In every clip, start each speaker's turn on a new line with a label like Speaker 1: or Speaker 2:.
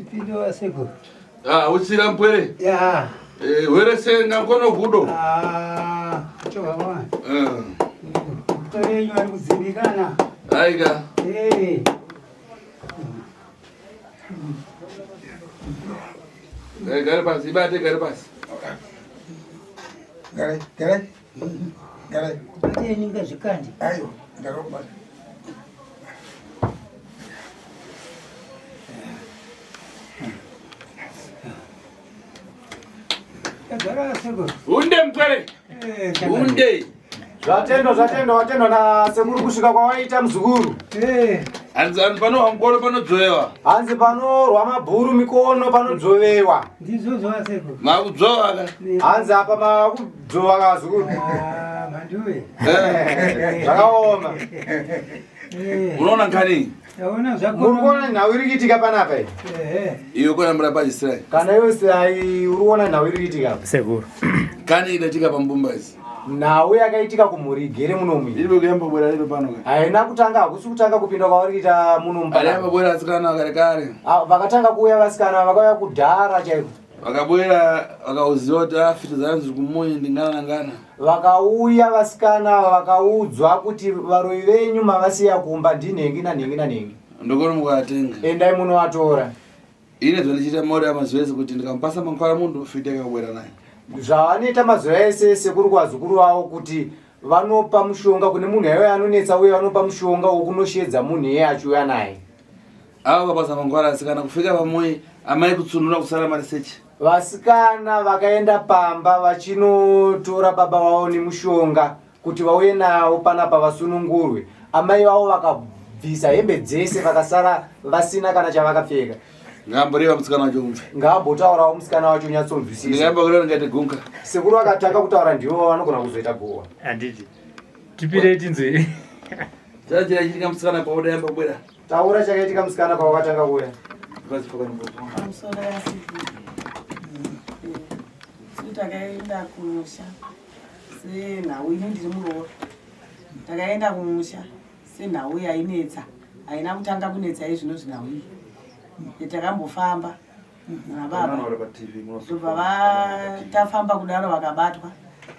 Speaker 1: Ipindu wasekuru.
Speaker 2: Ah, usira mpwere.
Speaker 1: Ya.
Speaker 2: Eh, were senga kono gudo.
Speaker 1: Ah, chowa.
Speaker 2: Eh.
Speaker 1: Mpwere yenyu ari kudzimbikana.
Speaker 2: Aiga.
Speaker 1: Eh.
Speaker 2: Eh, gare pasi, ibate gare pasi.
Speaker 3: Gare, gare. Gare.
Speaker 1: Bate ninga zvikandi.
Speaker 3: Ayo, ndakakubata.
Speaker 1: Tagara sekuru.
Speaker 2: Unde mpwere.
Speaker 1: Eh, tagara.
Speaker 2: Unde.
Speaker 4: Zvatendwa, zvatendwa, watendwa na sekuru kusvika kwawaita muzukuru.
Speaker 1: Eh,
Speaker 2: Hanzi hanzi pano mkono panodzovewa.
Speaker 4: Hanzi panorwa mabhuru mikono panodzovewa.
Speaker 1: ndizvo zvasekuru.
Speaker 2: Makudzova ka.
Speaker 4: Hanzi apa makudzova kazukuru.
Speaker 1: Ah, manduwe.
Speaker 2: Eh.
Speaker 4: Zvakaoma.
Speaker 1: Eh,
Speaker 2: Unoona nkani?
Speaker 1: taona zvako.
Speaker 4: Muri kuona nhau iri kuitika panapa iyi?
Speaker 1: Eh,
Speaker 2: Iyo kona mura pachisira.
Speaker 4: Kana yose ai uri kuona nhau iri kuitika apa?
Speaker 5: Sekuru.
Speaker 2: Kani idatika pambumba izi.
Speaker 4: Nhau yakaitika kumhuri igere munomu iyi.
Speaker 2: Iri kuyamba bwera riri pano ka.
Speaker 4: Haina kutanga, hakusi kutanga kupinda kwavari kuita munomu
Speaker 2: Ari
Speaker 4: panapa.
Speaker 2: bwera asikana kare kare.
Speaker 4: Ah, Vakatanga kuuya vasikana vakauya kudhara chaiko.
Speaker 2: Vakabwera vakauziwa kuti afita zanzi kumunyi ndingana nangana.
Speaker 4: Vakauya vasikana vakaudzwa kuti varoyi venyu mavasiya kumba ndinhengi nanhengi nanhengi.
Speaker 2: Ndokona mukatenga.
Speaker 4: Endai munovatora.
Speaker 2: Ine zvondichiita mauri amazuva ese kuti ndikamupasa mankwara munhu fita akabwera naye.
Speaker 4: Zvavanoita mazuva ese sekuru kuvazukuru vavo kuti vanopa mushonga kune munhu yaiwe anonetsa uye vanopa mushonga wokunoshedza munhu iye achiuya naye.
Speaker 2: Avo vakapasa mankwara asikana kufika pamoyi amai kutsunura kusara mari sechi.
Speaker 4: Vasikana vakaenda pamba vachinotora baba vavo nemushonga kuti vauye nawo panapa vasunungurwe. Amai vavo vakabvisa hembe dzese vakasara vasina kana chavakapfeka.
Speaker 2: Ngaamboreva musikana wacho umve.
Speaker 4: Ngaambotaurawo musikana wacho unyatsonzwisisa.
Speaker 2: Ndikaamba kureva ndingaite gunga.
Speaker 4: Sekuru akatanga kutaura ndivo vanogona kuzoita guwa.
Speaker 5: Handiti. Tipirei tinzwe.
Speaker 2: Chachira chitika musikana pauda yamba bwera.
Speaker 4: Taura chakaitika musikana pawakatanga kuuya.
Speaker 6: Pamusoro yasekuru. Isu takaenda kumusha senhau ini ndiri muroora. Takaenda kumusha senhau yainetsa. Haina kutanga kunetsa izvino zvinhau iyi. Takambofamba nababa. Ndobva tafamba kudaro vakabatwa.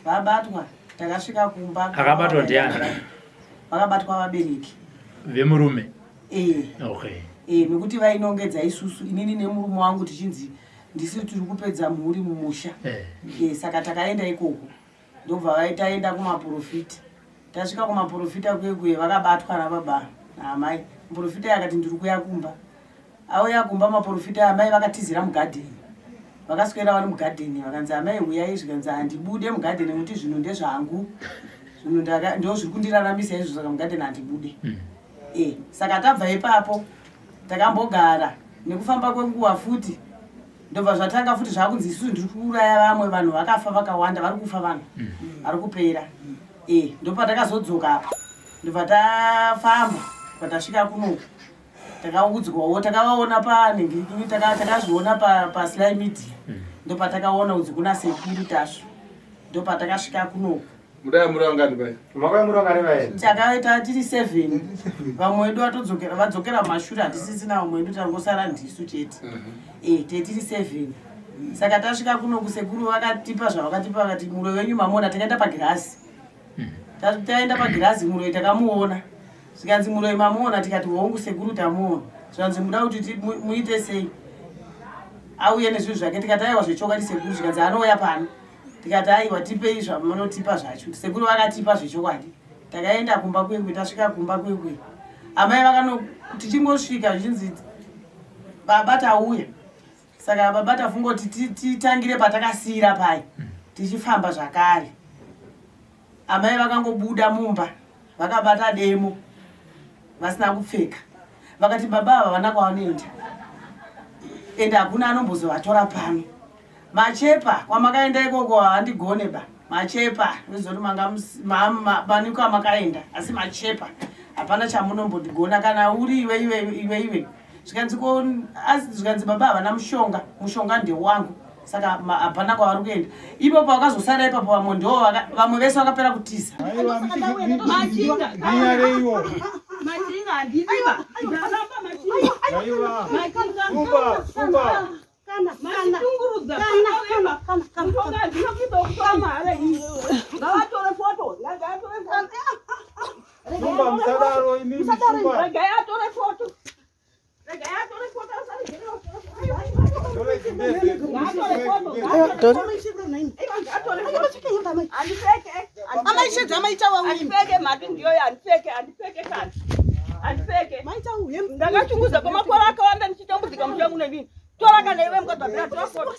Speaker 6: Vabatwa takasvika kumba.
Speaker 5: Akabatwa ndiani?
Speaker 6: Vakabatwa vabereki.
Speaker 5: Vemurume.
Speaker 6: Eh.
Speaker 5: Okay.
Speaker 6: Eh, nekuti vainongedza isusu inini nemurume wangu tichinzi ndisu tiri kupedza mhuri mumusha.
Speaker 5: Eh.
Speaker 6: Eh, saka takaenda ikoko. Ndobva vaitaenda kumaprofita. Tasvika kumaprofita kuye kuye vakabatwa nababa naamai. Muprofita akati ndiri kuya kumba. Auya kumba maprofita amai vakatizira mugadheni. Vakaswera vari mugadheni vakanzi amai huyai zvikanzi handibude mugadheni nekuti zvinhu ndezvangu. Zvinhu ndo zviri kundiraramisa izvo saka mugadheni handibude. Eh, saka tabva ipapo takambogara nekufamba kwenguva futi ndobva zvatanga futi zvakunzi isusu ndiri kuuraya vamwe vanhu vakafa vakawanda vari kufa vanhu vari kupera e ndopatakazodzoka apa ndobva tafamba patasvika kunoku takaudzwawo takavaona panenge takazviona pasly media ndopatakaona kunzi kuna sekuru tasvu ndopatakasvika kunoku
Speaker 2: Mudai muri vangani pai?
Speaker 4: Makauya muri vangani pai?
Speaker 6: Takaita tiri 7. Vamwe vedu vatodzokera vadzokera mashure hatisisina vamwe vedu tangosara ndisu chete. Eh, te tiri 7. Saka tasvika kuno kusekuru vakatipa zvavakatipa vakati muroi wenyu mamuona takaenda pagirazi. Taenda pagirazi muroi takamuona. Zvikanzi muroi mamuona tikati hongu sekuru tamuona. Zvikanzi muda kuti muite sei? Auye nezvinhu zvake tikati aiwa zvechokwadi sekuru zvikanzi anouya pano. Tikati aiwa tipei zvamunotipa zvacho. Sekuru vakatipa zvechokwadi. Takaenda kumba kwekwe tasvika kumba kwekwe. Amai vakano tichingosvika zvichinzi baba tauya. Saka baba tafungoti titangire patakasiira pai tichifamba zvakare. Amai vakangobuda mumba vakabata demo. Vasina kupfeka. Vakati baba ava vana kwavanoenda. Ende hakuna anombozovatora pano. Machepa kwamakaenda ikoko handigone ba. Machepa ndozoti manga pane kwamakaenda asi machepa hapana chamunombondigona kana uri iwe iwe iwe iwe. Zvikanzi ko asi zvikanzi baba havana mushonga, mushonga ndewangu. Saka hapana kwavari kuenda. Ipapo vakazosara ipapo vamwe ndo vamwe vese vakapera kutiza.
Speaker 7: Machinga.
Speaker 1: Ndinyareiwo.
Speaker 7: Machinga handidiba. Ndaramba machinga.
Speaker 1: Aiwa.
Speaker 7: Machinga.
Speaker 1: Kumba, kumba.
Speaker 7: Machitungurudza. Mushonga handina kuita wekutora mahara ini. Ngavatore foto. Ngavatore foto.
Speaker 1: Kumba musadaro imimi kumba.
Speaker 7: Regai atore foto. Regai atore foto.
Speaker 1: Tore gumbeze.
Speaker 7: Ngaatore foto. Ngaatore foto. Handipfeke. Handipfeke mhati ndiyoyo handipfeke handipfeke kana handipfeke ndakachunguza kwamakore akawanda ndichitambudzika mushangu nenini tora kana iwe mukadzvambira tora foto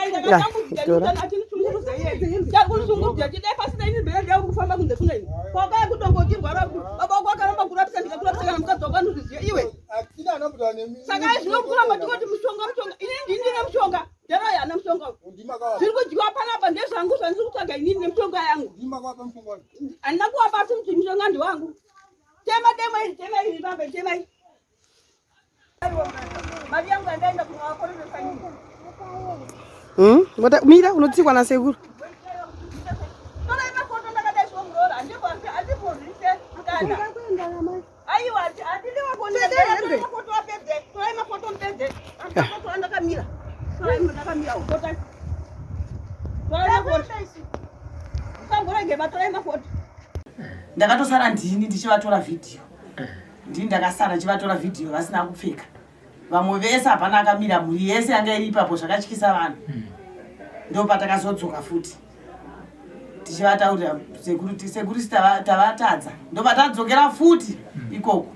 Speaker 7: ndakatambudzika achinichunguruza iye chakunishungurudza chidai pasina ini mbere ndau kufamba kunze kune ini kwakaya kutongochirwara baba wako akaramba kurapisa ndikakurapisa kana mukadzi wako anozviziva iwe
Speaker 3: Hatina anombotaura nemi.
Speaker 7: saka izvinokuramba tikoti mushonga mushonga inini ndini ndine mushonga ndero yana mushonga uyu.
Speaker 3: Ndima kawapa.
Speaker 7: Zviri kudyiwa panapa ndezvangu zvandiri kutsvaga inini nemishonga yangu.
Speaker 3: Ndima kawapa mushonga wacho.
Speaker 7: Handina kuwapa asi kuti mushonga ndewangu. Tema demo iri, tema iri baba, tema iri. Mari yangu yandaenda kunovakoreresa inini.
Speaker 6: Mira unotsikwa nasekuru.
Speaker 7: Torai mafoto ndakadaiswa muroora, handibvo handibvozvise kana. Aiwa, handidiwa kuonera. Torai mafoto apedze, torai mafoto mupedze. Mafoto andakamira. Torai ndakamira uko. Torai. Torai mafoto. Musangorege batorai mafoto.
Speaker 6: Ndakatosara ndini ndichivatora vhidhiyo. Ndini ndakasara ndichivatora vhidhiyo vasina kupfeka. Vamwe vese hapana akamira, mhuri yese yanga iri ipapo zvakatyisa vanhu. Ndopatakazodzoka futi tichivataurira sekuru sekuru tavatadza. Ndopatadzokera futi ikoko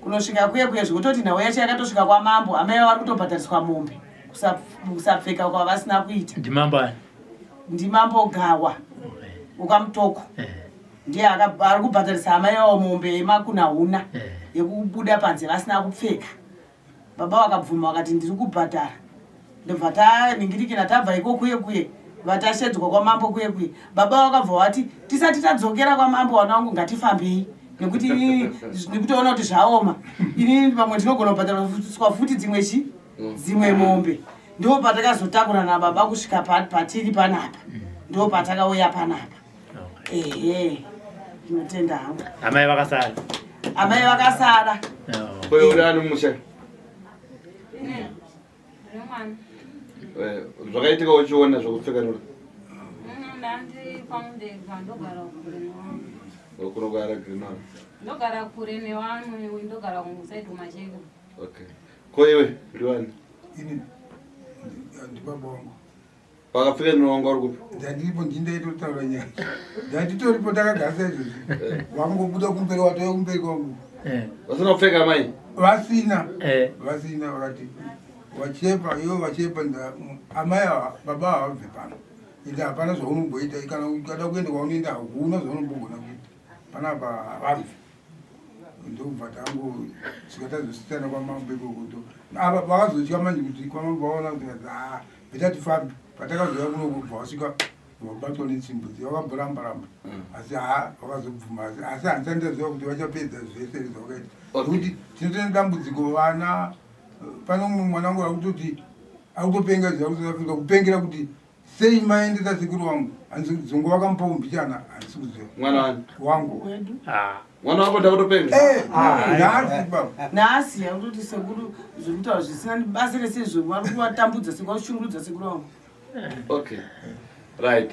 Speaker 6: kunosvika kuye kuye zvekutoti nhau yacho yakatosvika kwamambo. Amai vari kutobhadhariswa mombe kusapfeka kwavasina kuita.
Speaker 5: Ndimambo ani?
Speaker 6: Ndimambo Gawa ukamutoko. Ndiye ari kubhadharisa amai vavo mombe yemakunahuna yekubuda panze vasina kupfeka. Baba vakabvuma vakati ndiri kubhadhara. Ndobva taningirikina tabva iko kuye kuye vatashedzwa kwamambo kuye kuye. Baba vakabva vati tisati tadzokera kwamambo wana wangu ngatifambei nekuti inini ndikutoona kuti zvaoma. Inini pamwe ndinogona kubhadhariswa futi dzimwe chi dzimwe mombe. Ndo patakazotakura nababa kusvika patiri panapa. Ndo patakauya panapa. Ehe, ndinotenda hangu.
Speaker 5: Amai vakasara.
Speaker 6: Amai vakasara.
Speaker 2: Koyo uri ani mumusha? Zvakaitika uchiona zvekupfeka nura? Kunogara Greenwell.
Speaker 8: Ndogara kure nevamwe, ndogara kusaidi kumacheka.
Speaker 2: Okay. Ko iwe ndiwani?
Speaker 3: Ini ndibaba wangu.
Speaker 2: Vakapfeka nura wanga uri kupi?
Speaker 3: Ndandiripo ndini ndaitotaura nyaya. Ndanditoripo takagara saizvozvi. Vangobuda kumberi watouya kumberi kwangu.
Speaker 2: Vasina kupfeka amai?
Speaker 3: Vasina. Vasina vakati vachepa ivo vachepa amai ava baba havabve pano. Ende hapana zvaunomboita kana ukada kuenda kwaunoenda hakuna zvaunombogona kuita. Panapa havabve. Ndobva tangosvika tazosiyana kwamambo ikoko. Ava vakazotya manje kuti kwamambo vaona kuti ah beta tifambe. Patakazouya kuno kubva wasvika wabatwa netsimbo dziya vakamboramba ramba. Asi ha vakazobvuma asi handisati ndaziva kuti vachapedza zvese zvavakaita. Nekuti tinotoita dambudziko vana pane umwe mwana wangu akutoti akutopenga zviya kuSouth Africa kupengera kuti sei maendesa sekuru wangu handisi dzongo vakamupawo mbichana handisi kuziva.
Speaker 2: Mwana wani?
Speaker 3: Wangu.
Speaker 2: Mwana wako ndakutopenga?
Speaker 3: Nhasi baba.
Speaker 6: Nhasi yakutoti sekuru zviri kutaura zvisina basa rese izvo vari kuvatambudza sekuru vachishungurudza sekuru vangu.
Speaker 2: Okay. Right.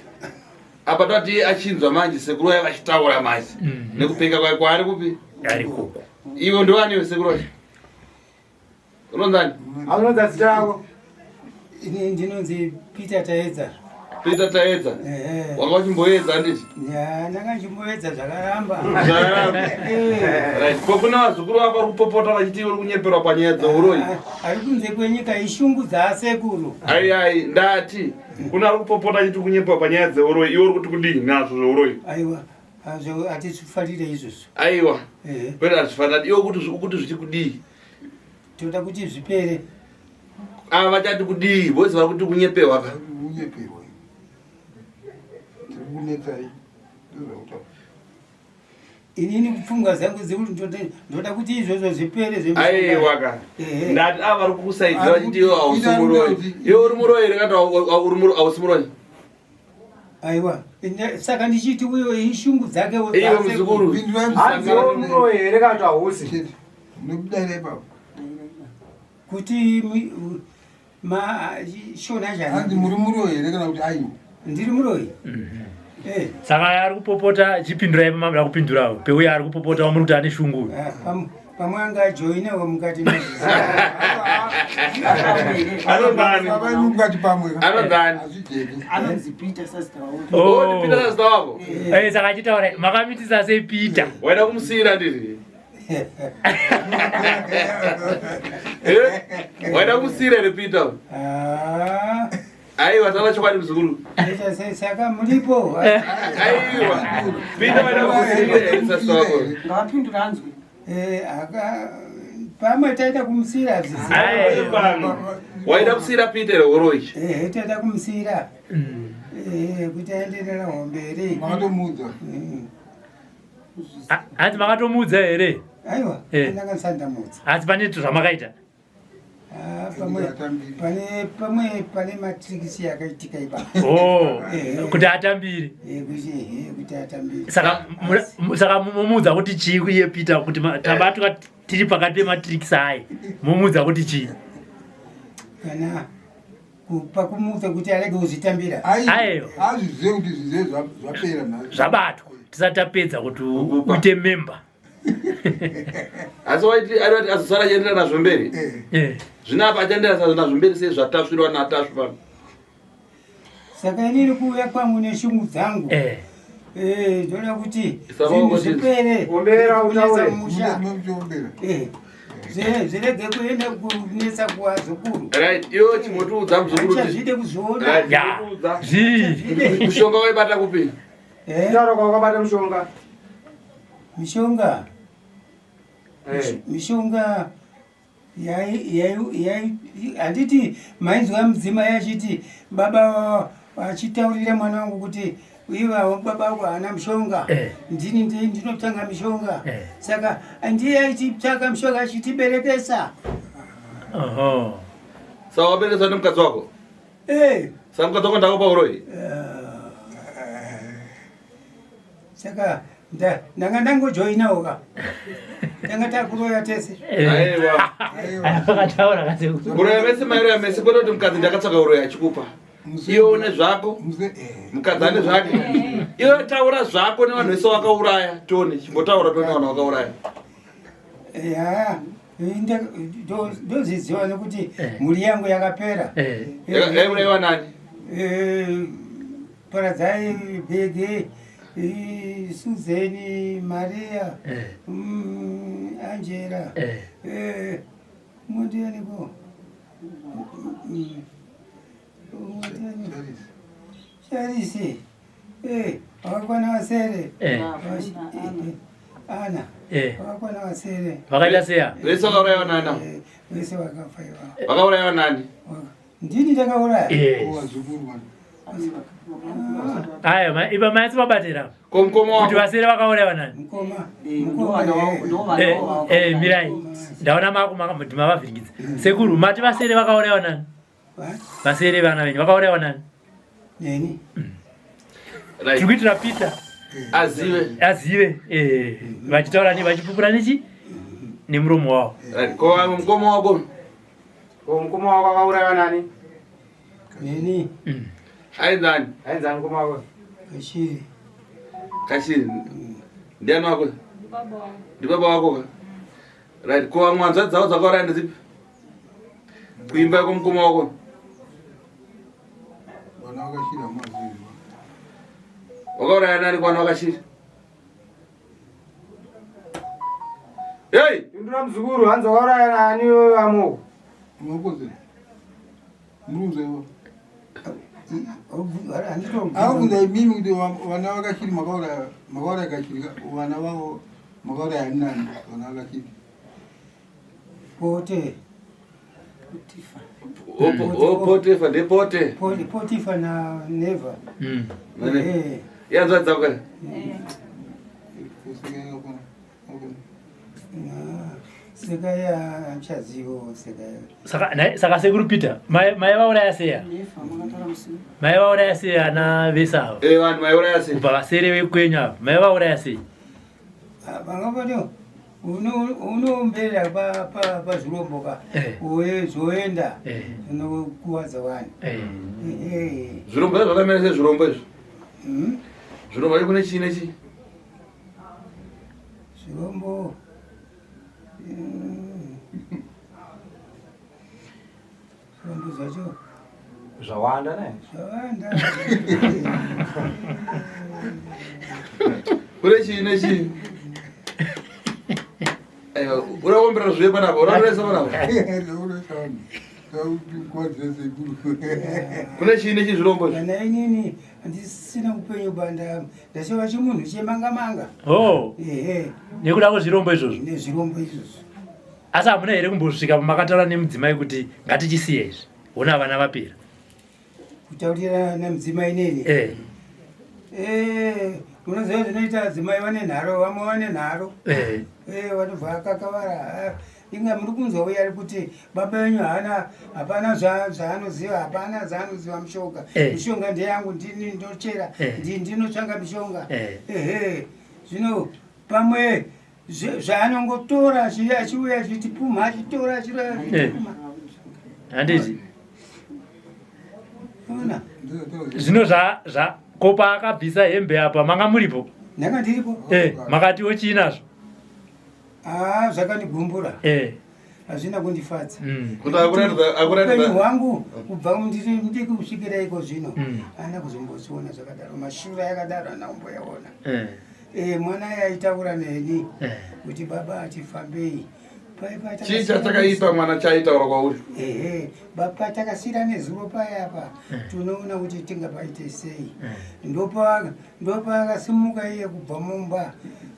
Speaker 2: Apa tati achinzwa manje sekuru vaya vachitaura manje. Nekupenga kwake kwaari kupi?
Speaker 5: Ari kuko.
Speaker 2: Iwe ndiwani iwe sekuru wacho? Unonzani?
Speaker 4: Unonza zita rako?
Speaker 1: Ini ndinonzi Peter Taedza.
Speaker 2: Peter Taedza. Wanga uchimboedza handiti?
Speaker 1: Ya, ndanga ndichimboedza zvakaramba.
Speaker 2: Zvakaramba. Right. Ko kuna vazukuru vako vari kupopota vachiti uri kunyeperwa panyaya dzeuroyi?
Speaker 1: Ari kunze kwenyika ishungu dzaasekuru.
Speaker 2: Ai ai ndati kuna ari kupopota achiti kunyeperwa panyaya dzeuroyi iwe uri kuti kudii nazvo zveuroyi?
Speaker 1: Aiwa. Hatizvifarire izvozvo.
Speaker 2: Aiwa. Kwete hazvifanani. Iwe ukuti zvichikudii?
Speaker 1: Toda kuti zvipere.
Speaker 2: Ava vachati kudii? Boys vari kuti kunyepewa ka.
Speaker 3: Kunyepewa. Tiri kunetsai. Ndozvakutaura.
Speaker 1: Inini pfungwa dzangu dzekuti ndoda kuti izvozvo zvipere.
Speaker 2: Aiwa ka. Ndati ava vari kukusaidzira vachiti iwe hausi muroyi. Iwe uri muroyi here kana hausi muroyi?
Speaker 1: Aiwa. Saka ndichiti uyo ishungu dzake.
Speaker 2: Iwe muzukuru.
Speaker 4: Hanzi uri muroyi here kana kuti hausi?
Speaker 3: Nekudaira ipapo.
Speaker 1: Kuti ma shona chani.
Speaker 3: Hanzi muri muroyi here kana kuti aiwa?
Speaker 1: Ndiri muroyi.
Speaker 5: Saka ari kupopota chipindurai pamamda kupindurawo peuya ari kupopota wamuri kuti ane shungu.
Speaker 1: Pamwe anga ajoinawo mukati
Speaker 2: Anodani.
Speaker 3: Mukati pamwe.
Speaker 2: Anodani.
Speaker 6: Anonzi Peter sasita wavo.
Speaker 2: Oh, Peter sasita wavo.
Speaker 5: Saka achitaura makamitisa sei Peter?
Speaker 2: Waida kumusiyira ndiri. Waida kumusiyira here Peter? Aiwa, taura chokwadi muzukuru.
Speaker 1: Saka muripo.
Speaker 2: Aiwa. Peter waida kumusiyira here sasita wako?
Speaker 6: Ngavapindure anzwe.
Speaker 1: Pamwe taida kumusiyira.
Speaker 2: Waida kusiyira Peter here uroyi?
Speaker 1: Taida kumusiyira. Kuti aenderera mberi.
Speaker 3: Makatomuudza.
Speaker 5: Hanzi makatomuudza here?
Speaker 1: Aiwa, ndanga ndisati ndamuudza.
Speaker 5: Hanzi pane zvamakaita?
Speaker 1: Pamwe pane matrikisi yakaitika ipapo.
Speaker 5: Oh, kuti atambire.
Speaker 1: Kuti atambire.
Speaker 5: Saka mumuudza kuti chii iye Peter kuti tabatwa tiri pakati pematrikisi ayi. Mumuudza kuti chii?
Speaker 1: Kana kupa kumuudza kuti arege kuzvitambira.
Speaker 5: Aiwa.
Speaker 3: Azvizive kuti zvize zvapera nhasi.
Speaker 5: Zvabatwa. Tisati tapedza kuti uite member.
Speaker 2: Asi waiti ari azosara achienderera nazvo mberi. Zvino apa achienderera nazvo mberi sei zvatasvirwa naTasvu pano.
Speaker 1: Saka inini kuuya kwangu neshungu dzangu. Ndoda kuti zvinhu zvipere.
Speaker 4: Ombera
Speaker 1: musha. Zvirege kuenda kunetsa kuvazukuru.
Speaker 2: Right, iwe chimotiudza muzukuru.
Speaker 1: Chazvide kuzviona.
Speaker 2: Right, mushonga waibata kupi?
Speaker 4: Taura kwawakabata mushonga.
Speaker 1: Mishonga. Mishonga handiti mainzwa mudzimai achiti baba achitaurira mwana wangu kuti ivawo baba wangu haana mushonga. Ndini ndinotsvanga mishonga. Saka ndiye aititsvaka mishonga achitiberekesa.
Speaker 2: Saka waberekeswa nemukadzi wako? Saka mukadzi wako ndakupa uroyi?
Speaker 1: Saka ndanga ndangojoinawo ka. Tanga takuroya tese.
Speaker 2: Aiwa.
Speaker 5: Akataura kasekuru.
Speaker 2: Kuroya mese mairoya mese kwete kuti mukadzi ndakatsvaka uroyi achikupa. Iwe une zvako. Mukadzi ane zvake. Iwe taura zvako nevanhu vese wakauraya tione. Chimbotaura tione vanhu vakauraya.
Speaker 1: Ya. Ndozviziva nekuti mhuri yangu yakapera.
Speaker 2: Yaiuraiwa nani?
Speaker 1: Paradzai Bhege, Suzeni, Maria, Angela. Mondianiko? Charisi. Vakakwana vasere. Ana. Vakakwana vasere.
Speaker 5: Vakaita seya?
Speaker 2: Vese vakauraiwa nani?
Speaker 1: Vese vakafa ivavo.
Speaker 2: Vakauraiwa nani?
Speaker 1: Ndini ndakauraya.
Speaker 5: Aya, ipa mai simabatira.
Speaker 2: Kuti
Speaker 5: vasere vakauraiwa nani?
Speaker 1: Mukoma.
Speaker 5: Mirai. Ndaona mavavhiringidza. Sekuru, mati vasere vakauraiwa nani? Vasere vana venyu vakauraiwa nani?
Speaker 1: Neni.
Speaker 5: Tiri kuitira Peter
Speaker 2: azive.
Speaker 5: Azive. Vachitaura ne vachipupura nechi nemuromo wavo.
Speaker 2: Right. Ko vamwe mukoma wako?
Speaker 4: Ko mukoma wako akauraiwa nani?
Speaker 1: Neni.
Speaker 2: Ainzani?
Speaker 4: Ainzani mukoma wako?
Speaker 1: Kashiri.
Speaker 2: Kashiri. Ndiani wako? Ndi baba wako ka? Right. Ko vamwe hanzvadzi dzavo dzakauraya ndedzipi? Kuimba yako mukoma wako?
Speaker 3: Vana vakashira maziva.
Speaker 2: Wakauraya nani kwana wakashira? Hey!
Speaker 4: Pindura muzukuru, hanzi wakauraya nani vamwe?
Speaker 3: Makoze. Murunze. Akubvunza imimi kuti vana vakachiri makauraya makauraya kachiri vana vavo makauraya ani nani vana vakachiri.
Speaker 1: Pote.
Speaker 2: Potifa ndepote.
Speaker 1: Potifa na Neva.
Speaker 5: Mm.
Speaker 1: Eh.
Speaker 2: Yanzwa dzako kare.
Speaker 5: Saka sekuru Peter mai vauraya sei ava? Mai vauraya sei ana vese ava?
Speaker 2: Eh, vanhu maiuraya sei?
Speaker 5: Kubva vasere vekwenyu ava mai vauraya sei?
Speaker 1: Vanga unoomberera pazvirombo ka
Speaker 5: eh.
Speaker 1: uye zvoenda
Speaker 5: eh.
Speaker 1: unokuwadza vanhu
Speaker 5: eh.
Speaker 2: Zvirombo zvakamira sei zvirombo izvi?
Speaker 1: Hmm?
Speaker 2: Zvirombo zvacho kune chii nechii?
Speaker 1: Zvirombo zvirombo zvacho
Speaker 4: zvawanda ne
Speaker 1: zvawanda.
Speaker 2: Kune chii nechii? Aiwa, urakuomberera zviye panapa, urakuresa panapa. Kune chii nechii zvirombo izvi?
Speaker 1: Kana inini handisina upenyu banda ndachova chimunhu chemanga manga.
Speaker 5: Oh.
Speaker 1: Ehe.
Speaker 5: Nekuda kwezvirombo izvozvo.
Speaker 1: Nezvirombo izvozvo.
Speaker 5: Asi hamuna here kumbosvika pamakataura nemudzimai kuti ngatichisiye izvi? Hona vana vapera.
Speaker 1: Kutaurira nemudzimai neni?
Speaker 5: Eh.
Speaker 1: Eh, unoziva zvinoita adzimai vane nharo, vamwe vane nharo.
Speaker 5: Eh.
Speaker 1: Eh, vanobva akakavara. Eh, inga muri kunzwa uye ari kuti baba venyu haana hapana zvaanoziva hapana zvaanoziva mushonga.
Speaker 5: Eh.
Speaker 1: Mishonga ndeyangu ndini ndinochera,
Speaker 5: Eh.
Speaker 1: ndinotsvanga mishonga.
Speaker 5: Eh.
Speaker 1: Ehe. Zvino pamwe zvaanongotora achiuya achitipumha achitora achitora achitipumha.
Speaker 5: Handiti.
Speaker 1: Ona.
Speaker 5: Zvino zva zva ko paakabvisa hembe apa manga muripo?
Speaker 1: Ndanga ndiripo.
Speaker 5: Eh, makatiwo chii nazvo?
Speaker 1: Ah, zvakandigumbura.
Speaker 5: Eh.
Speaker 1: Hazvina kundifadza.
Speaker 5: Mm.
Speaker 2: Kuti akuratidza akuratidza
Speaker 1: Upenyu hwangu kubva ndiri ndiri kusvikira iko zvino
Speaker 5: Mm.
Speaker 1: haana kuzomboziona zvakadaro mashura yakadaro haana kumboyaona.
Speaker 5: Eh.
Speaker 1: Eh, mwana yaitaura neni
Speaker 5: Eh.
Speaker 1: kuti baba atifambei
Speaker 2: Chii chatakaipa mwana chaitaura kwauri?
Speaker 1: Ehe, baba takasira nezuro paya apa tinoona kuti tingapaite sei. Ndopa ndopaakasimuka iye kubva mumba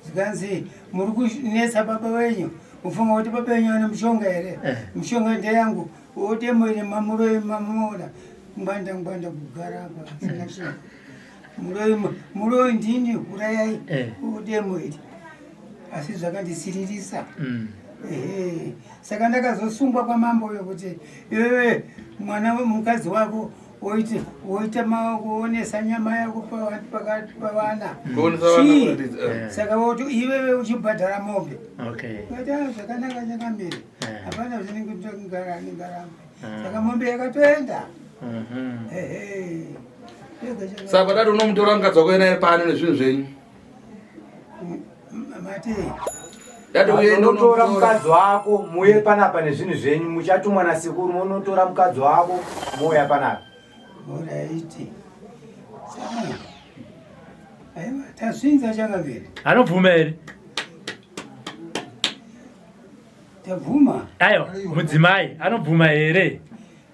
Speaker 1: zvikanzi muri kunetsa baba wenyu mufunga kuti baba wenyu vane mushonga here? Mushonga ndeyangu odemo ine mamuroi mamuona ngwanda ngwanda kugara apa sina chinhu. Muroi muroi ndini urayai odemo iri asi zvakandisiririsa.
Speaker 5: Mm.
Speaker 1: Ehe, saka ndakazosungwa kwamambo uyo kuti iwewe mwana mukadzi wako woite woita kuonesa nyama yako pakati pavana.
Speaker 2: Kuonesa vana
Speaker 1: Chii?
Speaker 2: kuratidza, eh.
Speaker 1: Saka woti iwewe uchibhadhara mombe.
Speaker 5: Okay.
Speaker 1: Kati ah, zvakanaka chakamire.
Speaker 5: Eh.
Speaker 1: Hapana zvinenge ngarambe.
Speaker 5: Eh.
Speaker 1: Saka mombe yakatoenda.
Speaker 5: Mhm.
Speaker 1: Ehe. Yega chaka-
Speaker 2: Saka dati unomutora mukadzi wako naye pano nezvinhu zvenyu.
Speaker 1: Mati.
Speaker 2: Dati uye
Speaker 4: unotora mukadzi wako muuye panapa nezvinhu zvenyu muchatumwa nasekuru munotora mukadzi wako mouya panapa.
Speaker 1: Oraiti. Saka aiwa tazvinza chakamire.
Speaker 5: Anobvuma here?
Speaker 1: Tabvuma.
Speaker 5: Aiwa, mudzimai anobvuma here?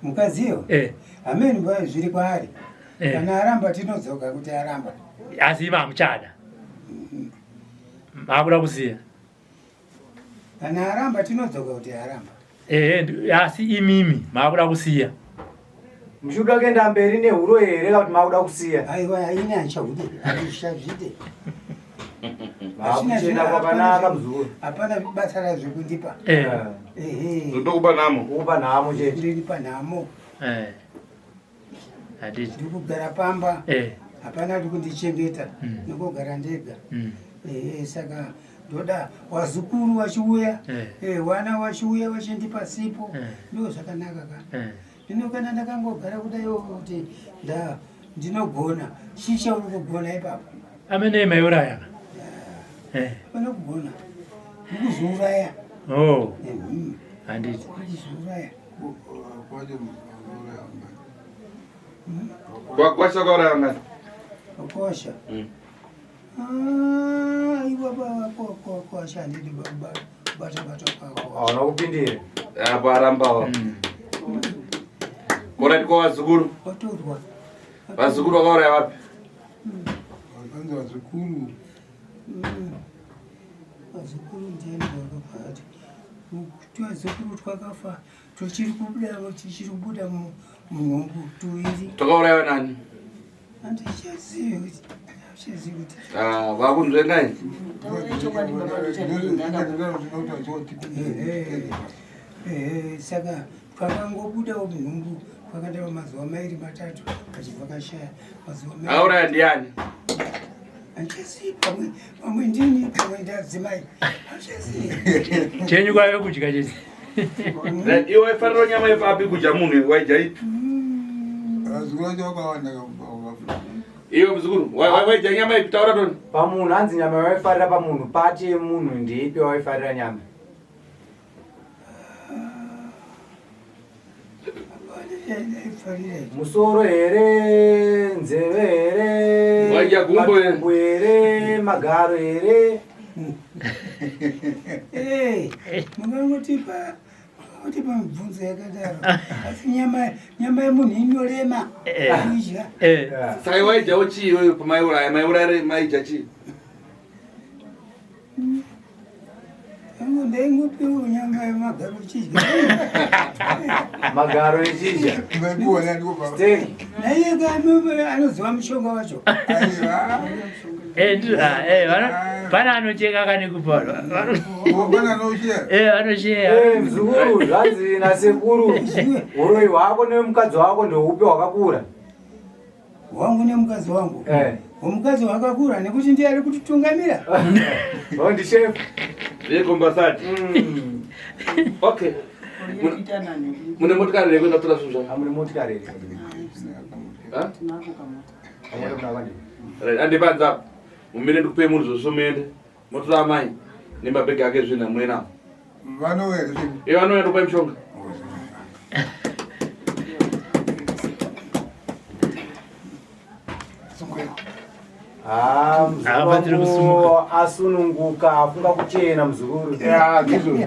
Speaker 1: Mukadziyo?
Speaker 5: Eh.
Speaker 1: Ameni mba zviri kwaari.
Speaker 5: Eh.
Speaker 1: Kana aramba tinodzoka kuti aramba.
Speaker 5: Asi imi hamuchada. Makuda kusiya.
Speaker 1: Kana aramba tinodzoka kuti aramba.
Speaker 5: Ehe, asi imimi makuda kusiya.
Speaker 4: Muchikuda kuenda mberi nehuro here kana kuti makuda kusiya?
Speaker 1: Aiwa ini handichahude, handichazvide.
Speaker 4: Makuchena kwakanaka muzukuru.
Speaker 1: Hapana basa razvo kundipa.
Speaker 5: Eh.
Speaker 1: Ehe.
Speaker 2: Ndokupa nhamo.
Speaker 4: Kupa nhamo chete.
Speaker 1: Ndiripa nhamo.
Speaker 5: Eh. Handiti.
Speaker 1: Ndiri kugara pamba.
Speaker 5: Eh.
Speaker 1: Hapana ari kundichengeta.
Speaker 5: Mm.
Speaker 1: Ndikugara ndega.
Speaker 5: Mm.
Speaker 1: Ehe, saka ndoda wazukuru wachiuya.
Speaker 5: Eh.
Speaker 1: Eh, wana wachiuya wachindipa sipo.
Speaker 5: Eh.
Speaker 1: Ndoo zvakanaka ka.
Speaker 5: Eh.
Speaker 1: Zvino kana ndakangogara kudai kuti nda ndinogona chii chauri kugona ipapo?
Speaker 5: Amene maiuraya. Eh.
Speaker 1: Hapana kugona. Ndikuzviuraya.
Speaker 5: Oh.
Speaker 1: Mhm.
Speaker 5: Handiti.
Speaker 1: Ndikuzviuraya.
Speaker 2: Kwakwasha kwauraya ngani?
Speaker 1: Kwakosha.
Speaker 2: Mm.
Speaker 1: Ah, aiwa baba kwakosha handidi baba bata bata kwako.
Speaker 4: Hauna kupindira.
Speaker 2: Apo arambawo. Korati kwa wazukuru.
Speaker 1: Watorwa.
Speaker 2: Vazukuru vakauraya vapi?
Speaker 3: Vanzi vazukuru.
Speaker 1: Vazukuru ndiani vakafa? Twazukuru twakafa tuchiri kubuda tichiri kubuda munhumbu tuviri.
Speaker 2: Twakauraiwa nani?
Speaker 1: Handichazivi kuti handichazivi kuti.
Speaker 2: Ah, vakunzvenga ini.
Speaker 1: Saka twakangobudawo munhumbu twakatava mazuva mairi matatu kachibva kashaya mazuva mairi.
Speaker 2: Auraya ndiani?
Speaker 1: Handichazivi pamwe pamwe ndini pamwe ndadzimai handichazivi.
Speaker 5: Chenyu kwave kudya chete.
Speaker 2: Iwe waifarira nyama yepapi kudya munhu waidya ipi?
Speaker 3: Vazukuru vacho vakawanda vakafa.
Speaker 2: Iwe muzukuru waidya nyama ipi taura toni.
Speaker 4: Pamunhu hanzi nyama yawaifarira pamunhu pati yemunhu ndeipi waifarira nyama? Musoro here, nzeve here,
Speaker 2: Waidya gumbo here?
Speaker 4: matumbu here, magaro here?
Speaker 1: Eh, mungangotipa mungangotipa mibvunzo yakadaro asi nyama nyama yemunhu inorema kuidya.
Speaker 2: Saka iwe waidyawo chii iwewe pamaiuraya? Maiuraya maidya chii?
Speaker 1: Ndaingopiwa nyama yemagaro chidya.
Speaker 4: Magaro echidya. Steak.
Speaker 1: Naiye anoziva mushonga wacho.
Speaker 5: Eh, ah, eh, pane anocheka kane kupa. Eh, vanocheya.
Speaker 4: Eh, mzukuru, zvanzi nasekuru, uroyi hwako nemukadzi wako ndoupi hwakakura?
Speaker 1: Wangu nemukadzi wangu.
Speaker 4: Eh.
Speaker 1: Womukadzi wakakura nekuti ndiye ari kutitungamira.
Speaker 4: Oh, ndi chef.
Speaker 2: Vekombasati. Okay. Mune motikari here kuenda kutora zvinhu zvako?
Speaker 4: Mune motikari here?
Speaker 2: Ha? Right, ande panze apo. Mumire ndikupei munhu zvose muende. Motora amai nemabhegi ake zvinhu amuye nawo.
Speaker 3: Vanouya here?
Speaker 2: Eh, vanouya ndokupai mushonga.
Speaker 4: Ah, mzukuru
Speaker 5: Haabatsiri
Speaker 4: wangu
Speaker 5: kusimuka.
Speaker 4: asununguka afunga kuchena mzukuru.
Speaker 3: Ya, ndizvo.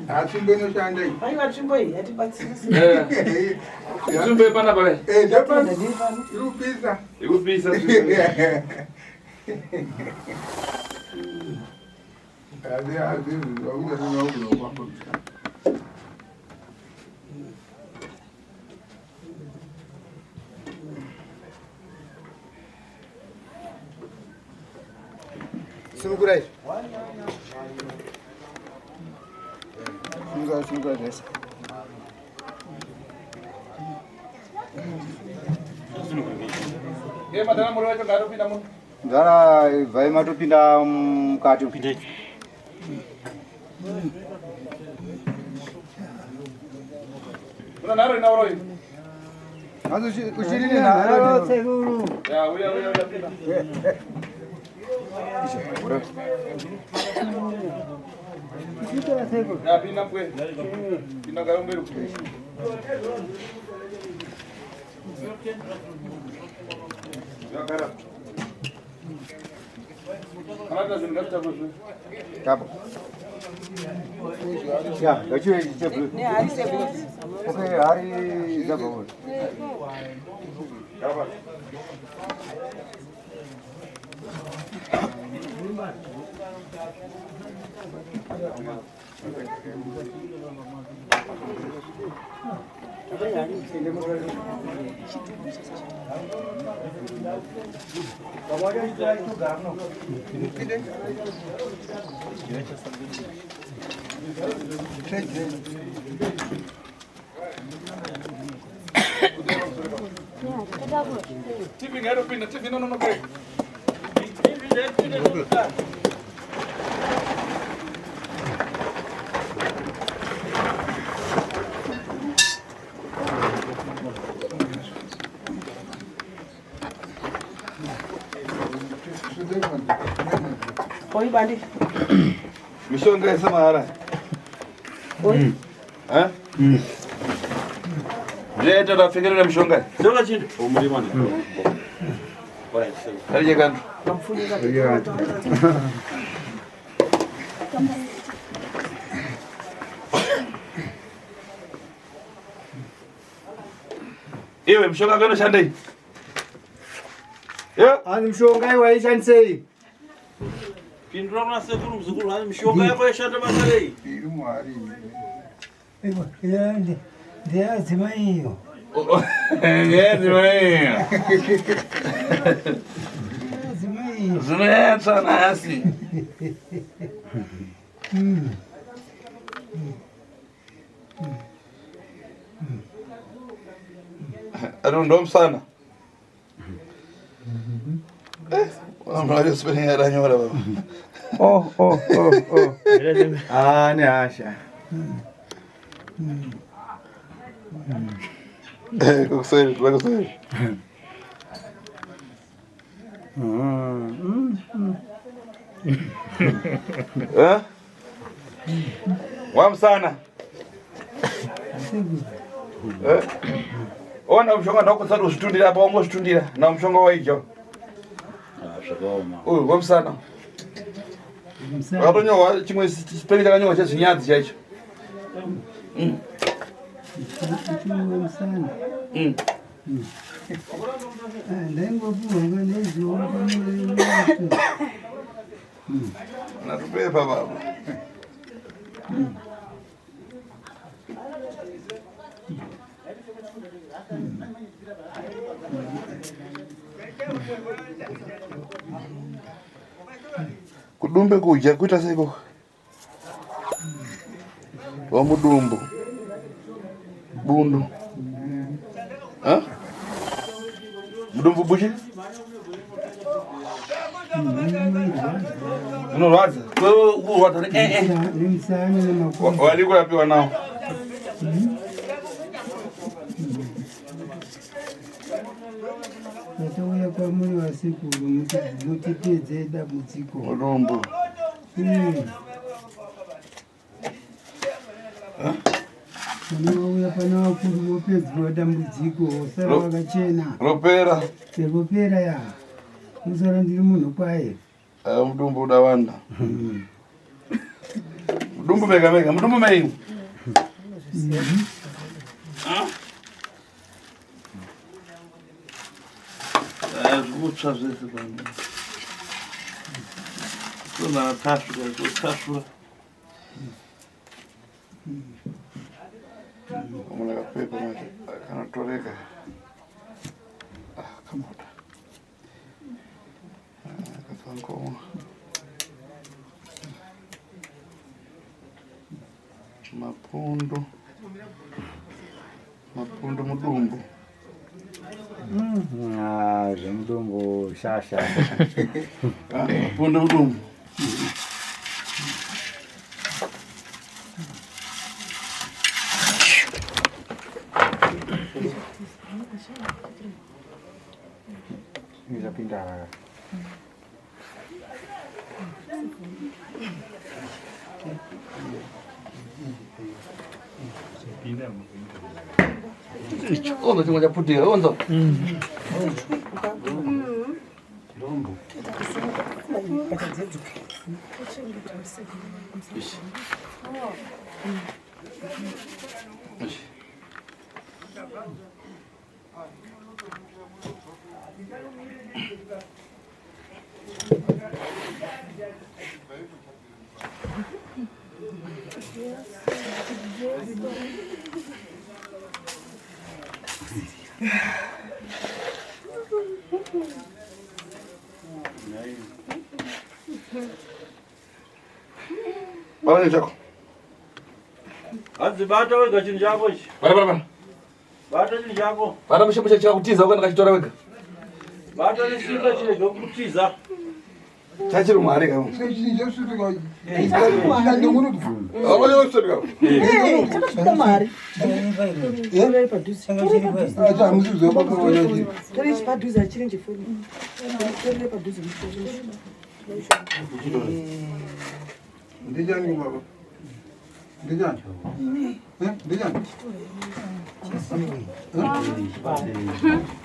Speaker 3: Ah, tsvimbo inoshanda iyi.
Speaker 6: Aiwa tsvimbo iyi yatibatsira.
Speaker 2: Eh. Tsvimbo yepanapa ve?
Speaker 3: Eh, ndepano. Iri kupisa.
Speaker 2: Iri kupisa tsvimbo.
Speaker 9: Sunungura izvi. Sunungura, sunungura zvese.
Speaker 2: Eh, madana muri wacho ngaatopinda muno.
Speaker 9: Mdara ibvai matopinda mukati.
Speaker 2: Muna nharo ina uroyi.
Speaker 9: Hanzi uchiri nenharo.
Speaker 1: Sekuru.
Speaker 2: Ya, uya uya uya pinda. Ya, pinda mbwe. Pinda gara mberi. Ya, gara. Kana zvinhu ngazvitakwe zve.
Speaker 9: Tapo. Ya, ngachiwe cheblue. Okay, hari zabho.
Speaker 2: TV ngaitopinda, TV inononoka.
Speaker 6: Oi bandi.
Speaker 2: Mishonga yese mahara.
Speaker 6: Oi.
Speaker 2: Eh? Zvaita tafekerera mishonga.
Speaker 10: Mishonga chii? Umurima ne.
Speaker 2: Arije kantu. Iwe mishonga yako inoshandei?
Speaker 4: Hanzi mishonga iwe waishandisei?
Speaker 10: Pindura kuna sekuru muzukuru, hanzi mishonga yako yaishanda basa rei?
Speaker 3: Iri muhari.
Speaker 1: Ndeyadzimai iyo.
Speaker 2: Ndeyadzimai iyo. Zvinonetsa nhasi. Ari ndomusana. Vanhu baba.
Speaker 4: Oh, oh, oh, oh. Ah, nehasha.
Speaker 2: Kuseri, kuseri. Eh? Wamusana. Eh? Ona mushonga ndakusati uzvitundira apa wangozvitundira na mushonga waidya. Uyu wamusana. Wakatonyorwa chimwe chipenge chakanyorwa chezvinyadzi chaicho.
Speaker 1: Musana. Ndaingopuhwa ngenezuva.
Speaker 2: Natupepa baba. Kudumbe kudya kuita seiko? Wamudumbu. Bundu. Ha? Mudumbu buchi? Unorwadza. Wewe ukurwadza eh eh.
Speaker 1: Nemusana nemakumbo.
Speaker 2: Wadi kurapiwa nawo.
Speaker 1: Tatouya kwamuri vasekuru mutipedze dambudziko.
Speaker 2: Mudumbu.
Speaker 1: Kana wauya pana vakuru vopedzwa dambudziko wosara wakachena.
Speaker 2: Ropera.
Speaker 1: Ropera ya. Musara ndiri munhu kwaye.
Speaker 2: Mudumbu udawanda. Mudumbu mega mega, mudumbu mei. Zvikutsva zvese pano. Tona tasvura, tasvura. Kamuna kapepa manje kanotoreka. Ah, kamota. Katsankomo. Mapundu. Mapundu mudumbu.
Speaker 9: Ah, zvemudumbu shasha.
Speaker 2: Mapundu mudumbu.
Speaker 9: Izapinda.
Speaker 2: Onzo chimwe chaputika, onzo. Baba chako.
Speaker 10: Hanzi bata wega chinhu chako ichi.
Speaker 2: Bata bata bata.
Speaker 10: Bata chinhu chako.
Speaker 2: Bata mushe mushe chakutiza ukaenda kachitora wega.
Speaker 10: Bata nesimba chirege kutiza.
Speaker 2: Chachiri mwari kamo.
Speaker 3: Ndijani baba. Ndijani. Eh, ndijani.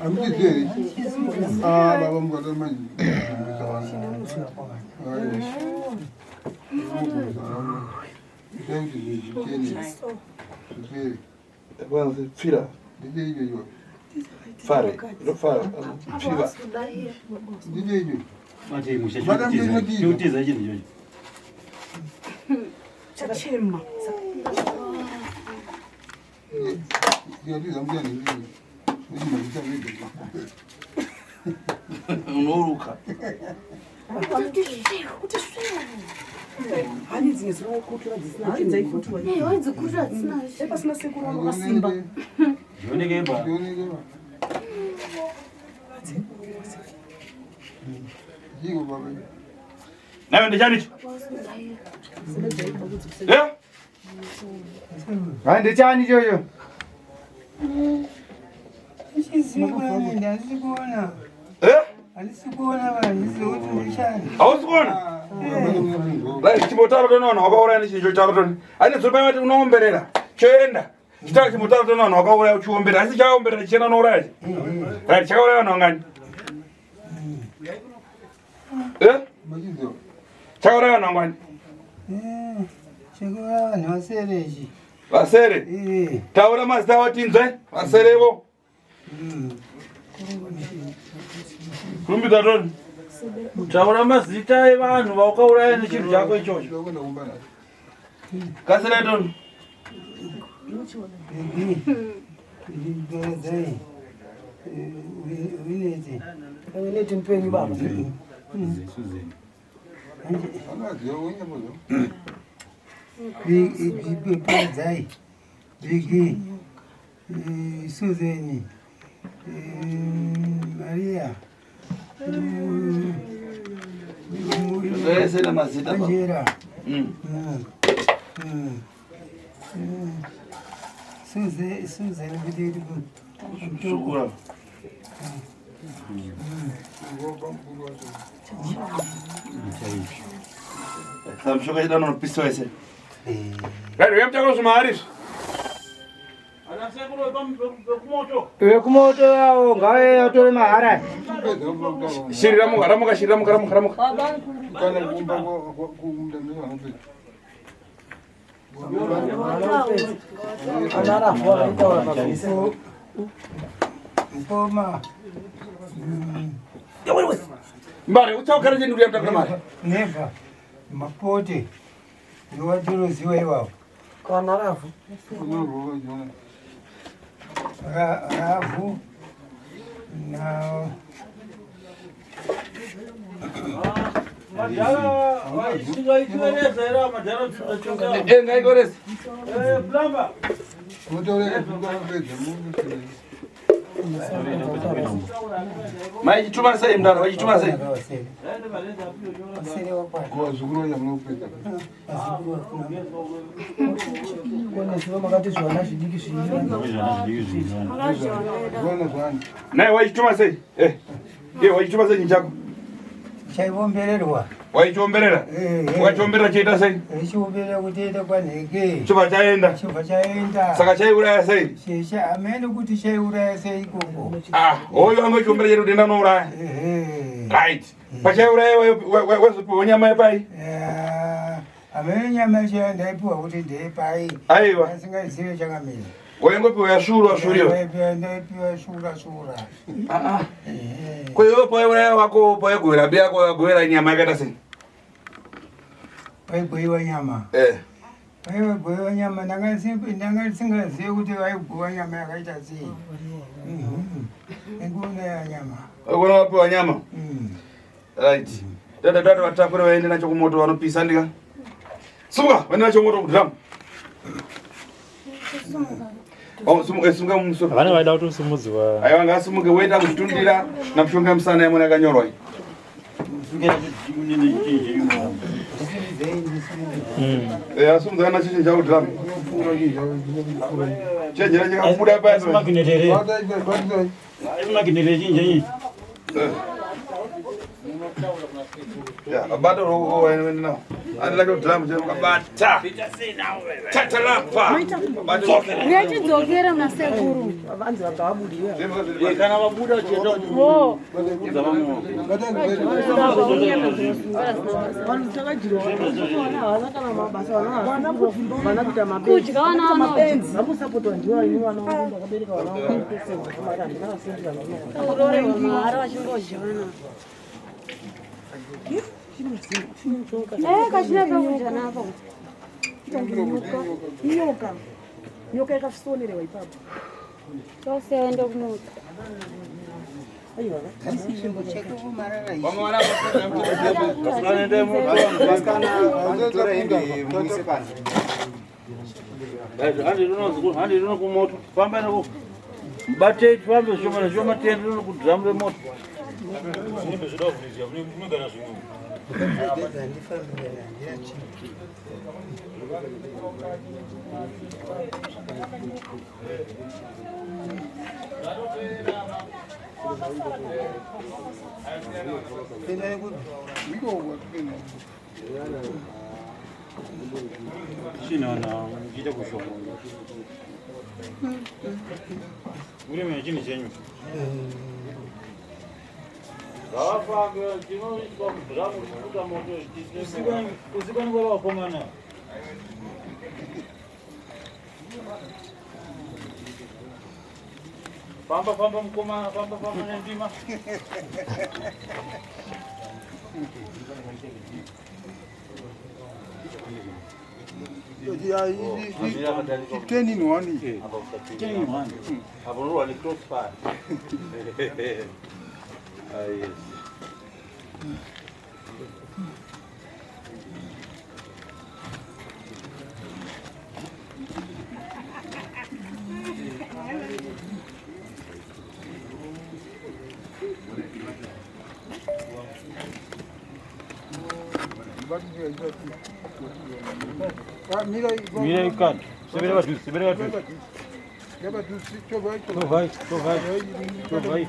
Speaker 3: Amutizere. Ah, baba mukata manje.
Speaker 2: Pfira.
Speaker 3: Ndije iyo.
Speaker 2: Fare, ndofara. Pfiva.
Speaker 10: Chikutiza chinhu ichocho.
Speaker 6: Chachema.
Speaker 2: Unoruka.
Speaker 6: Hani dzimwe dzinokutura dzisina hani dzaikutura. Eh,
Speaker 8: waidzikutura dzisina.
Speaker 6: Eh, pasina sekuru vakasimba.
Speaker 10: Zvioneke ba.
Speaker 2: Nawe ndechani icho? Eh?
Speaker 9: Hai ndechani ichocho?
Speaker 1: Handisi kuona.
Speaker 2: Eh?
Speaker 1: Handisi kuona vanhu kuti ndechani.
Speaker 2: Hausi kuona? Right, chimbotaura tone vanhu vakauraya nechinhu icho taura tone. Ane dzoro paimati unoomberera. Choenda. Chitaura chimbotaura tone vanhu vakauraya uchiomberera. Asi chaomberera chichienda unouraya. Right, chakauraya vanhu vangani? Eh? Chakauraya vanhu vangani?
Speaker 1: Eh, chakauraya vanhu vasere ichi.
Speaker 2: Vasere?
Speaker 1: Eh.
Speaker 2: Taura mazita avo tinzwe. Vaserevo. Kurumbidza toni.
Speaker 10: Taura mazita evanhu vaukauraya nechinhu chako ichocho.
Speaker 2: Kasirai toni.
Speaker 6: Wineti mupenyu baba.
Speaker 1: Paradzai, Bigi, Suzeni, Maria,
Speaker 2: Zvese nemazita baba.
Speaker 1: Angela, Suzeni kuti
Speaker 2: Sukura. Samushoka chida unopisa wese. Right, uya mutako zvimahari izvi.
Speaker 10: Ana sekuru vekumoto.
Speaker 4: Vekumoto avo ngave vatore mahara.
Speaker 2: Shiri ramuka, ramuka, shiri ramuka, ramuka, ramuka.
Speaker 1: Mkoma.
Speaker 2: Mbare, uchaukara chini kuya mutako mari.
Speaker 1: Never. Mapote. Ndowatinoziva iwawo.
Speaker 6: Kana ravhu.
Speaker 1: Ravhu. Na
Speaker 10: Madhara vaichivereza here madhara
Speaker 2: Eh, ngaikorese.
Speaker 10: Eh, plumber.
Speaker 2: Mai chituma sei mdara, vachituma sei?
Speaker 6: Koneziva makati zvana zvidiki zvii.
Speaker 2: Naye waichituma sei? Eh. Eh, waichituma sei chinhu chako?
Speaker 1: Chaiombererwa.
Speaker 2: Waichiomberera? Wachiomberera chaita sei?
Speaker 1: Ichiomberera kuti enda kwanheke.
Speaker 2: Chobva chaenda.
Speaker 1: Chobva chaenda.
Speaker 2: Saka chaiuraya sei?
Speaker 1: Checha amene kuti chaiuraya sei ikoko.
Speaker 2: Ah, hoyo anga chiomberera chedu kuti enda unouraya. Right. Pachaiuraya wazopiwa nyama yepai?
Speaker 1: Amene nyama yacho yandaipiwa kuti ndeyepai.
Speaker 2: Aiwa.
Speaker 1: Asingazive chakamira.
Speaker 2: Waingopiwa yasvuurwa svuuriwa.
Speaker 1: Ndaipiwa ndaipiwa shura shura.
Speaker 2: Ah ah. Ko iwe paiuraya wako paigovera biya yako wagovera nyama yakaita sei?
Speaker 1: Paigoiwa nyama.
Speaker 2: Eh.
Speaker 1: Paigoiwa nyama ndanga ndisingazivi kuti vaigoiwa nyama yakaita sei. Ndikuona ya nyama.
Speaker 2: Waigona wapiwa nyama? Right. Dada dada vatakure vaende nacho kumoto vanopisa ndika. Sumuka, vaende nacho kumoto kudrum. Oh, sumuka, sumuka mumusoro.
Speaker 5: Vane vaida kutosimudzwa.
Speaker 2: Aiwa ngasumuke woenda kuzvitundira namushonga musana yamona yakanyorwa iyi. Eh, asumudza kana chichi chako drum. Chenjera chikabuda paya. Ya, abata ruoko waende nao. Andilake kudhiramu chero ukabata. Tatalapa.
Speaker 8: Uyachidzokera muna sekuru.
Speaker 6: Vanzi vabva vabudiwa.
Speaker 10: Kana vabuda uchienda
Speaker 8: Oh.
Speaker 10: kuudza vamwe.
Speaker 6: Vanhu takajirwa vana havana kana mabasa vana vana kuita
Speaker 8: Kudya vana vano-
Speaker 6: mapenzi vakusapotwa ndiwo ini vana vangu vakabereka vana vangu mari handina vasendera vana
Speaker 8: Urore mahara vachingodya vana. Eh, kachina pekudya napo.
Speaker 6: Inyoka, nyoka yakasonerewa ipapo.
Speaker 8: Tose aende kumuta.
Speaker 4: Vasikana hembe muise panze.
Speaker 10: Handi rino kumoto. Famba nako. Batei tifambe zvishoma nezvishoma tiende rino kudhiramu remoto. China uchiita kushoma. Urime chini chenyu. Ngavafambe chinoiswa mudhiramu kubuda moto. Usikani kwa vakomana. Famba famba mukomana, famba famba nendima.
Speaker 3: Ten in one.
Speaker 10: 10 in 1. Apo unorwa necrossfire. Ah, yes. Mira ikani. Sebere padhuze, sebere padhuze. Tovai, tovai, tovai.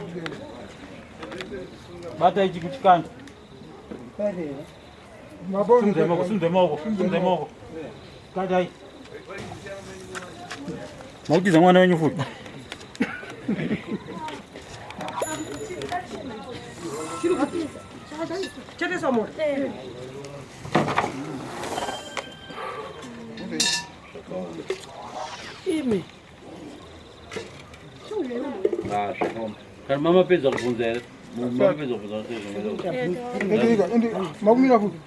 Speaker 10: Bata ichi kuchikanda. Simudza maoko, simudza maoko, simudza maoko. Kadai. Mautiza mwana wenyu futi.
Speaker 6: Chateswa moto. Imi.
Speaker 10: Ah, zvakaoma. Kana mamapedza kubvunza here? Mamapedza kubvunza
Speaker 3: Makumira futi.